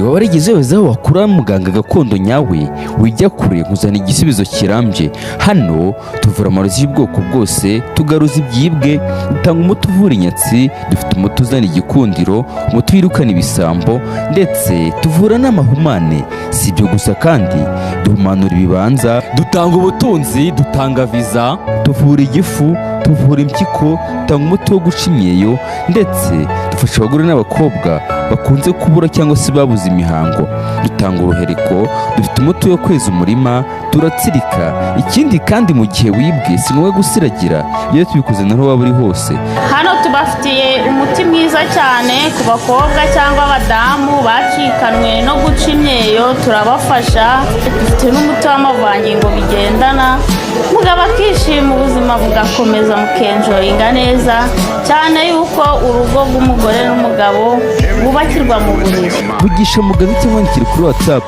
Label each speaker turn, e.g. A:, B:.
A: Waba warigeze wibaza aho wakura muganga gakondo nyawe? Wijya kure, nkuzana igisubizo kirambye. Hano tuvura amarozi y'ubwoko bwose, tugaruza ibyibwe, dutanga umuti uvura inyatsi, dufite umuti uzana igikundiro, umuti wirukana ibisambo, ndetse tuvura n'amahumane. Si ibyo gusa kandi, duhumanura ibibanza, dutanga ubutunzi, dutanga viza, tuvura igifu, tuvura impyiko, dutanga umuti wo guca imyeyo, ndetse dufasha abagore n'abakobwa bakunze kubura cyangwa se babuze imihango. Dutanga uruhereko, dufite umuti wo kweza umurima, turatsirika. Ikindi kandi, mu gihe wibwe si ngombwa gusiragira, iyo tubikoze naho waba uri hose.
B: Hano tubafitiye umuti mwiza cyane ku bakobwa cyangwa abadamu bacikanwe no guca imyeyo, turabafasha. Dufite n'umuti w'amavangingo bigendana, mugabo akishima, ubuzima bugakomeza, mukenjoyinga neza cyane, yuko urugo rw'umugore n'umugabo bwubakirwa mu buriri.
A: Vugisha muganga cyangwa wandikire kuri WhatsApp.